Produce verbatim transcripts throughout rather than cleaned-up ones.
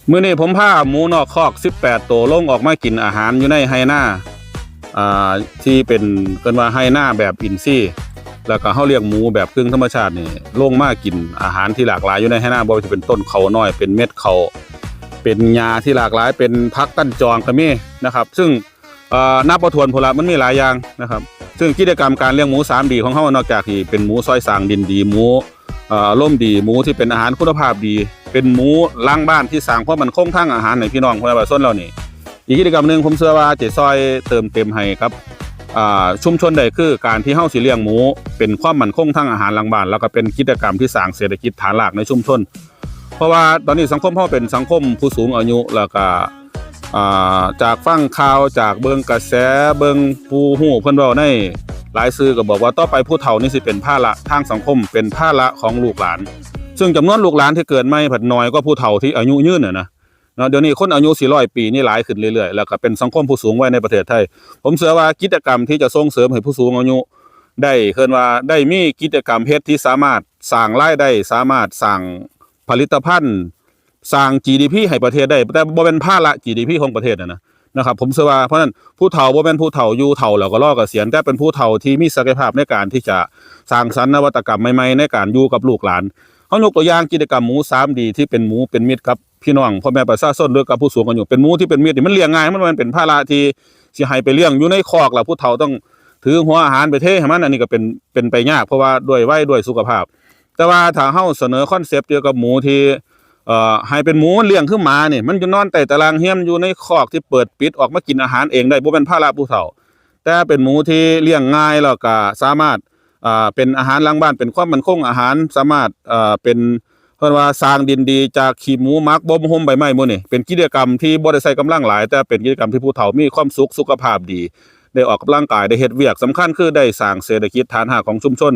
มื้อนี้ผมพาหมูนอกคอกสิบแปดตัวลงออกมากินอาหารอยู่ในไฮ่นา อ่า ที่เป็นเกินว่าไฮ่นาแบบอินทรีย์ แล้วก็เฮาเลี้ยงหมูแบบกึ่งธรรมชาตินี่ ลงมากินอาหารที่หลากหลายอยู่ในไฮ่นา บ่ว่าจะเป็นต้นข้าวน้อย เป็นเม็ดข้าว เป็นหญ้าที่หลากหลาย เป็นผักกั้นจองก็มีนะครับ ซึ่ง เอ่อ นับบ่ถ้วนพุ้นละ มันมีหลายอย่างนะครับ ซึ่งกิจกรรมการเลี้ยงหมูสามดีของเฮา นอกจากที่เป็นหมูซอยสร้างดินดี หมู เอ่อ อารมณ์ดี หมูที่เป็นอาหารคุณภาพดี เป็นหมูหลังบ้านที่สร้างความมั่นคงทางอาหารให้พี่น้องประชาชนเรานี่ อีกกิจกรรมหนึ่งผมเชื่อว่าจะซอยเติมเต็มให้ครับ อ่า ชุมชนได้คือการที่เฮาสิเลี้ยงหมูเป็นความมั่นคงทางอาหารหลังบ้าน แล้วก็เป็นกิจกรรมที่สร้างเศรษฐกิจฐานรากในชุมชน เพราะว่าตอนนี้สังคมเฮาเป็นสังคมผู้สูงอายุ แล้วก็ อ่า จากฟังข่าว จากเบิ่งกระแส เบิ่งผู้ฮู้เพิ่นเว้าในหลายสื่อก็บอกว่าต่อไปผู้เฒ่านี่สิเป็นภาระทางสังคม เป็นภาระของลูกหลาน ซึ่งจำนวนลูกหลานที่เกิดใหม่ผัดน้อยกว่าผู้เฒ่าที่อายุยืนน่ะนะ เนาะ เดี๋ยวนี้คนอายุสี่ร้อยปีนี่หลายขึ้นเรื่อยๆ แล้วก็เป็นสังคมผู้สูงวัยในประเทศไทย ผมเชื่อว่ากิจกรรมที่จะส่งเสริมให้ผู้สูงอายุได้ เคิ่นว่าได้มีกิจกรรมเฮ็ดที่สามารถสร้างรายได้ สามารถสร้างผลิตภัณฑ์ สร้าง จีดีพี ให้ประเทศได้ แต่บ่เป็นภาระ จีดีพี ของประเทศน่ะนะ นะครับ ผมเชื่อว่า เพราะฉะนั้นผู้เฒ่าบ่แม่นผู้เฒ่าอยู่เฒ่าแล้วก็รอเกษียณ แต่เป็นผู้เฒ่าที่มีศักยภาพในการที่จะสร้างสรรค์นวัตกรรมใหม่ๆ ในการอยู่กับลูกหลาน เฮายกตัวอย่างกิจกรรมหมูสามดี ที่เป็นหมูเป็นมิตรกับพี่น้องพ่อแม่ประชาชน หรือกับผู้สูงอายุ เป็นหมูที่เป็นมิตรนี่มันเลี้ยงง่าย มันบ่แม่นเป็นภาระที่สิให้ไปเลี้ยงอยู่ในคอก แล้วผู้เฒ่าต้องถือหัวอาหารไปเทให้มัน อันนี้ก็เป็น เป็นไปยาก เพราะว่าด้วยวัยด้วยสุขภาพ แต่ว่าถ้าเฮาเสนอคอนเซปต์เกี่ยวกับหมูที่ เอ่อ ให้เป็นหมูเลี้ยงคือหมานี่ มันจะนอนใต้ตารางเฮือน อยู่ในคอกที่เปิดปิด ออกมากินอาหารเองได้ บ่เป็นภาระผู้เฒ่า แต่เป็นหมูที่เลี้ยงง่าย แล้วก็สามารถ อ่า เป็นอาหารหลังบ้าน เป็นความมั่นคงอาหาร สามารถ เอ่อ เป็น เพิ่นว่าสร้างดินดีจากขี้หมูหมักบ่มโฮมใบไม้หมู่นี่ เป็นกิจกรรมที่บ่ได้ใช้กำลังหลาย แต่เป็นกิจกรรมที่ผู้เฒ่ามีความสุข สุขภาพดี ได้ออกกำลังกาย ได้เฮ็ดเวียก สำคัญคือได้สร้างเศรษฐกิจฐานรากของชุมชน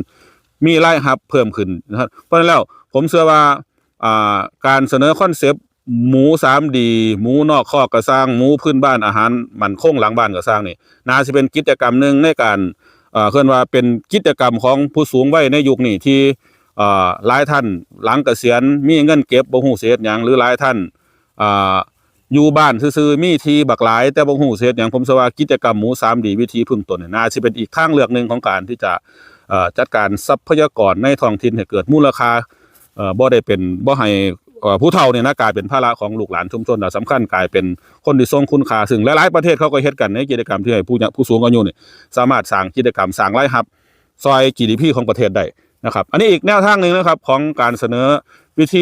มีรายรับเพิ่มขึ้นนะครับ เพราะฉะนั้นแล้วผมเชื่อว่า อ่า การเสนอคอนเซปต์หมูสามดี หมูนอกคอกก็ซ่าง หมูพื้นบ้าน อาหารมั่นคงหลังบ้านก็ซ่างนี่ น่าสิเป็นกิจกรรมหนึ่งในการ เอ่อ เคิ่นว่าเป็นกิจกรรมของผู้สูงวัยในยุคนี้ที่ เอ่อ หลายท่านหลังเกษียณมีเงินเก็บบ่ฮู้สิเฮ็ดหยัง หรือหลายท่าน อ่า อยู่บ้านซื่อๆ มีที่บักหลาย แต่บ่ฮู้สิเฮ็ดหยัง ผมเชื่อว่ากิจกรรมหมูสามดี วิธีพึ่งตนเนี่ย น่าสิเป็นอีกทางเลือกหนึ่งของการที่จะ เอ่อ จัดการทรัพยากรในท้องถิ่นให้เกิดมูลค่า เอ่อ บ่ได้เป็น บ่ให้ เอ่อ ผู้เฒ่าเนี่ยนะ กลายเป็นภาระของลูกหลานชุมชน และสำคัญกลายเป็นคนที่ทรงคุณค่า ซึ่งหลายๆ ประเทศเขาก็เฮ็ดกันในกิจกรรมที่ให้ผู้ ผู้สูงอายุเนี่ยสามารถสร้างกิจกรรม สร้างรายรับ ซอย จีดีพี ของประเทศได้นะครับ อันนี้อีกแนวทางหนึ่งนะครับ ของการเสนอวิธี